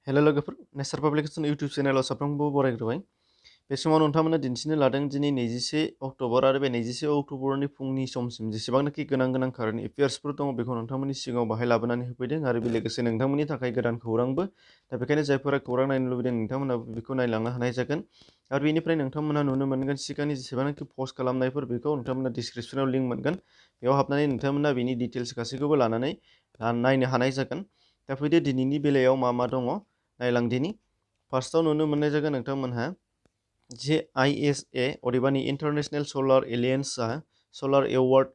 Hello लोगोफोर, नेचार publication YouTube चेनेलाव साफ्रोमबो बरायग्रोबाय। बे समाव नोंथांमोननो दिन्थिनो लादों दिनै 21 अक्ट'बर आरो बे 21 अक्ट'बरनि फुंनि समसिम जेसेबांनाखि गोनां कारेन्ट एफेयार्सफोर दङ बेखौ नोंथांमोननि सिगाङाव बाहाय लाबोनानै होफैदों आरो बे लोगोसे नोंथांमोननि थाखाय गोदान खौरांबो। दा बेखायनो जायफोरा खौरां नायनो लुबैदों नोंथांमोनाबो बेखौ नायलांनो हानाय जागोन आरो बेनिफ्राय नोंथांमोना नुनो मोनगोन सिगांनि जेसेबांनाखि पस्ट खालामनायफोर बेखौ नोंथांमोना डिसक्रिपसनाव लिंक मोनगोन। बेयाव हाबनानै नोंथांमोना बेनि डिटेल्स गासैखौबो लानानै नायनो हानाय जागोन। दा फैदो दिनैनि बेलायाव मा दङ नायलांदिनि। फार्स्टआव नुनो मोननाय जागोन नोंथांमोनहा जे ISA अदेबानि इन्टारनेशनेल सलार एलियेन्सआ सलार एवार्ड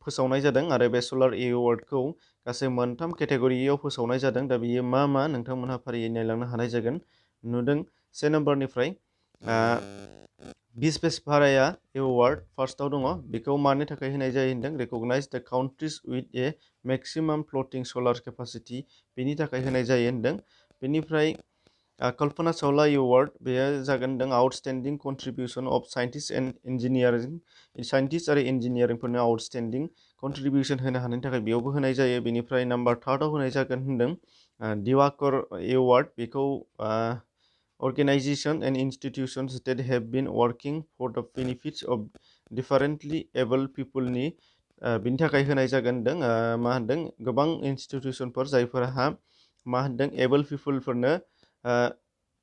फोसावनाय जादों आरो बे सलार एवार्डखौ गासै मोनथाम केटेगरियाव फोसावनाय जादों। दा बियो मा नोंथांमोनहा फारियै नायलांनो हानाय जागोन। नुदों 1 नम्बरनिफ्राय बिस भाराया एवार्ड फार्स्टआव दङ। बेखौ मानि थाखाय होनाय जायो होनदों recognise the countries with a maximum floating solar capacity, बेनि थाखाय होनाय जायो होनदों। बेनिफ्राय कल्पना चावला एवार्ड बेयो जागोन होनदों outstanding contribution of scientist and engineering, scientist आरो इन्जिनियारिंफोरनो आउटस्टेन्डिं कन्ट्रिबिउसन होनो हानायनि थाखाय बेयावबो होनाय जायो। बेनिफ्राय नाम्बार 3आव होनाय जागोन होनदों दिवाकर एवार्ड, बेखौ organization and institutions that have been working for the benefits of differently able people नि बिनि थाखाय होनाय जागोन होनदों। मा होनदों गोबां इन्स्टिटिउसनफोर जायफोरहा मा होनदों एबल पिपुलफोरनो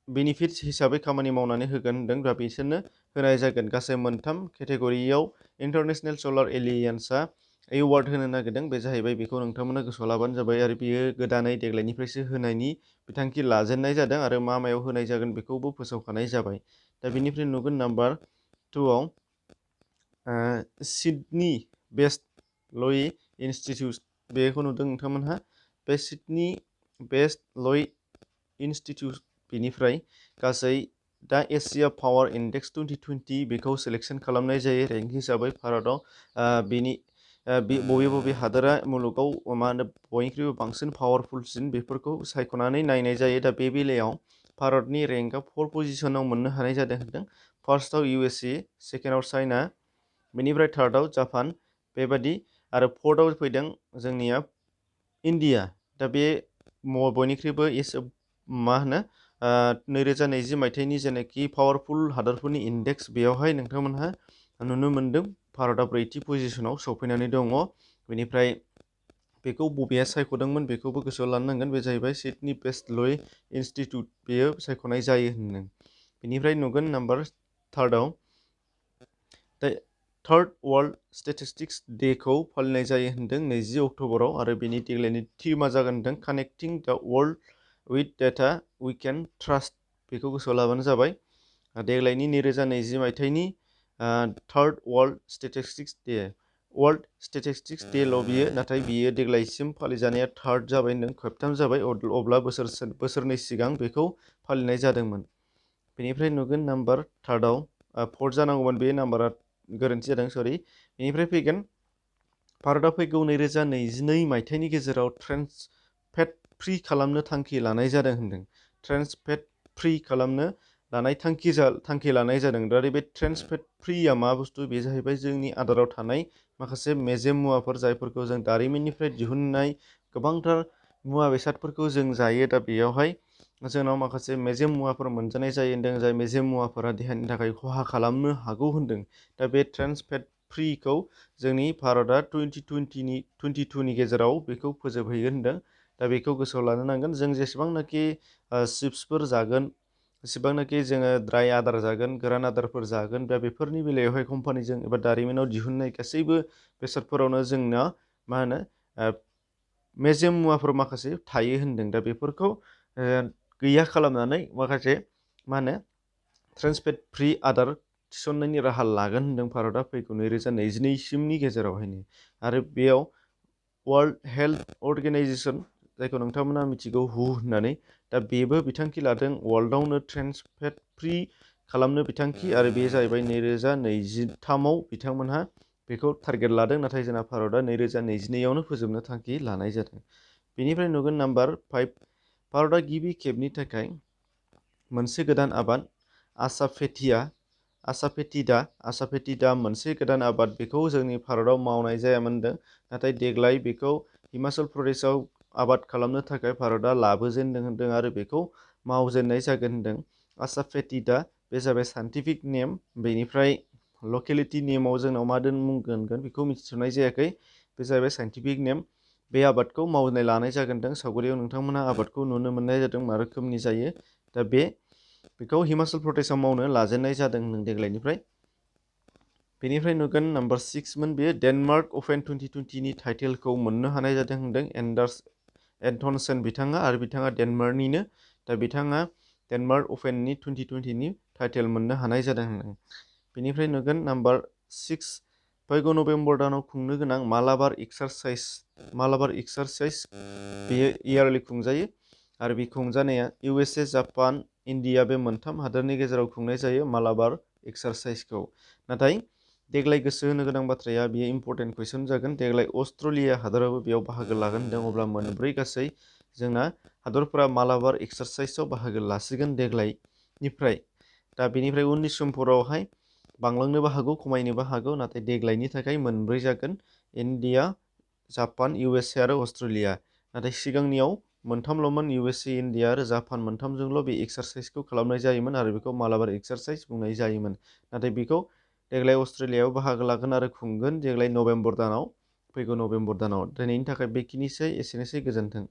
बेनिफिट्स हिसाबै खामानि मावनानै होगोन होनदों। दा बिसोरनो होनाय जागोन। गासै मोनथाम केटेगरियाव इन्टारनेशनेल सलार एलियेन्सआ एवार्ड होनो नागिरदों। बे जाहैबाय, बेखौ नोंथांमोना गोसोआव लाबानो जाबाय आरो बियो गोदानै देग्लायनिफ्रायसो होनायनि बिथांखि लाजेननाय जादों आरो मायाव होनाय जागोन बेखौबो फोसावखानाय जाबाय। दा बेनिफ्राय नुगोन नाम्बार 2आव सिडनी बेस्ट लइ इन्स्टिटिउट, बेखौ नुदों नोंथांमोनहा। बे सिडनी बेस्ट लइ इन्स्टिटिउट बेनिफ्राय गासै दा एसिया पावार इन्डेक्स 2020 बेखौ सेलेक्सन खालामनाय जायो रेंक हिसाबै भारतआव। बेनि बबे हादोरा मुलुगाव मा होनो बयनिख्रुइबो बांसिन पावारफुलसिन बेफोरखौ सायख'नानै नायनाय जायो। दा बे बेलायाव भारतनि रेंकआ 4 पजिसनाव मोननो हानाय जादों होनदों। फार्स्टआव USA, सेकेन्डआव चाइना, बेनिफ्राय थार्डआव जापान, बेबादि आरो फर्थआव फैदों जोंनिया इन्डिया। दा बे बयनिख्रुइबो मा होनो 2020 मायथाइनि जेनाखि पावारफुल हादरफोरनि इन्डेक्स बेयावहाय नोंथांमोनहा नुनो मोनदों भारतआ 4थि पजिसनाव सौफैनानै दङ। बेनिफ्राय बेखौ बबेया सायख'दोंमोन बेखौबो गोसोआव लानो नांगोन। बे जाहैबाय सिडनी बेस्ट लइ इन्स्टिटिउट, बेयो सायख'नाय जायो होनदों। बेनिफ्राय नुगोन नाम्बार 3आव दा थार्ड वर्ल्ड स्टेटिस्टिक्स डेखौ फालिनाय जायो होनदों 20 अक्ट'बराव आरो बेनि देग्लायनि थिमा जागोन होनदों connecting the world with data we can trust, बेखौ गोसोआव लाबानो जाबाय। देग्लायनि 2020 मायथाइनि third world statistics day, world statistics डेल' बियो, नाथाय बियो देग्लायसिम फालिजानाया थार्ड जाबाय होनदों, खेबथाम जाबाय। अब्ला बोसोरनै सिगां बेखौ फालिनाय जादोंमोन। बेनिफ्राय नुगोन नाम्बार 3आव 4 जानांगौमोन, बे नाम्बारा गोरोन्थि जादों, सरि। बेनिफ्राय फैगोन भारतआ फैगौ 2022 मायथाइनि गेजेराव ट्रेन्स फेट फ्रि खालामनो थांखि लानाय जादों होनदों। ट्रेन्स फेट फ्रि खालामनो लानाय थांखि लानाय जादों। दा बे ट्रेन्स फेट फ्रिया मा बुस्थु? बे जाहैबाय जोंनि आदाराव थानाय माखासे मेजेम मुवाफोर जायफोरखौ जों दारिमिननिफ्राय दिहुननाय गोबांथार मुवा बेसादफोरखौ जों जायो। दा बेयावहाय जोंनाव माखासे मेजेम मुवाफोर मोनजानाय जायो होनदों, जाय मेजेम मुवाफोरा देहानि थाखाय खहा खालामनो हागौ होनदों। दा बे ट्रेन्स फेट फ्रिखौ जोंनि भारतआ 2022नि गेजेराव बेखौ फोजोबहैगोन होनदों। दा बेखौ गोसोआव लानो नांगोन। जों जेसेबांनाखि चिप्सफोर जागोन, जेसेबांनाखि जोङो ड्राइ आदार जागोन, गोरान आदारफोर जागोन, दा बेफोरनि बेलायावहाय कम्पानिजों एबा दारिमिनाव दिहुननाय गासैबो बेसादफोरावनो जोंना मा होनो मेजेम मुवाफोर माखासे थायो होनदों। दा बेफोरखौ गैया खालामनानै माखासे मा होनो ट्रेन्स फेट फ्रि आदार थिसननायनि राहा लागोन होनदों भारतआ फैगौ 2022सिमनि गेजेरावहायनो। आरो बेयाव वर्ल्ड हेल्थ अर्गेनाइजेसन, जायखौ नोंथांमोना मिथिगौ हु होननानै, दा बेबो बिथांखि लादों वर्ल्डआवनो ट्रेन्स फेट फ्रि खालामनो बिथांखि, आरो बे जाहैबाय 2023आव बिथांमोनहा बेखौ टारगेट लादों। नाथाय जोंना भारतआ 2022आवनो फोजोबनो थांखि लानाय जादों। बेनिफ्राय नुगोन नाम्बार 5, भारतआ गिबि खेबनि थाखाय मोनसे गोदान आबाद आसाफेटिडा मोनसे गोदान आबाद, बेखौ जोंनि भारतआव मावनाय जायामोन होनदों। नाथाय देग्लाय बेखौ हिमाचल प्रदेशआव आबाद खालामनो थाखाय भारतआ लाबोजेनदों होनदों आरो बेखौ मावजेननाय जागोन होनदों। आसाफेटिडा बे जाबाय साइन्टिफिक नेम। बेनिफ्राय लकेलिटि नेमाव जोंनाव मा मुं दोनगोन बेखौ मिथिथ'नाय जायाखै। बे जाहैबाय साइन्टिफिक नेम। बे आबादखौ मावनाय लानाय जागोनदों। सावगारियाव नोंथांमोनहा आबादखौ नुनो मोननाय जादों मा रोखोमनि जायो। दा बेखौ हिमाचल प्रदेशआव मावनो लाजेननाय जादों देग्लायनिफ्राय। बेनिफ्राय नुगोन नाम्बार 6मोन बेयो डेनमार्क अपेन 2020नि टाइटेलखौ मोननो हानाय जादों होनदों एन्डार्स एन्टनसेन बिथाङा, आरो बिथाङा डेनमार्कनिनो। दा बिथाङा डेनमार्क अपेननि 2020नि टाइटेल मोननो हानाय जादों होनदों। बेनिफ्राय नुगोन नाम्बार 6 फैगौ नभेम्बर दानाव खुंनो गोनां मालाबार एक्सारसाइज बेयो इयारलि खुंजायो, आरो बे खुंजानाया USA, जापान, इन्डिया बे मोनथाम हादोरनि गेजेराव खुंनाय जायो मालाबार एक्सारसाइजखौ। नाथाय देग्लाय गोसो होनो गोनां बाथ्राया बेयो इम्परटेन्ट कुइसन जागोन। देग्लाय अस्ट्रेलिया हादराबो बेयाव बाहागो लागोन होनदों। अब्ला मोनब्रै गासै जोंना हादरफोरा मालाबार एक्सारसाइजआव बाहागो लासिगोन देग्लायनिफ्राय। दा बेनिफ्राय उननि समफोरावहाय बांलांनोबो हागौ, खमायनोबो हागौ, नाथाय देग्लायनि थाखाय मोनब्रै जागोन। इन्डिया, जापान, USA आरो अस्ट्रेलिया। नाथाय सिगांनियाव मोनथामल'मोन, USA, इन्डिया आरो जापान मोनथामजोंल' बे एक्सारसाइजखौ खालामनाय जायोमोन, आरो बेखौ मालाबार एक्सारसाइज बुंनाय जायोमोन। नाथाय बेखौ देग्लाय अस्ट्रेलियायाव बाहागो लागोन आरो खुंगोन देग्लाय नभेम्बर दानाव, फैगौ नभेम्बर दानाव। दिनैनि थाखाय बेखिनिसै, एसेनोसै, गोजोन्थों।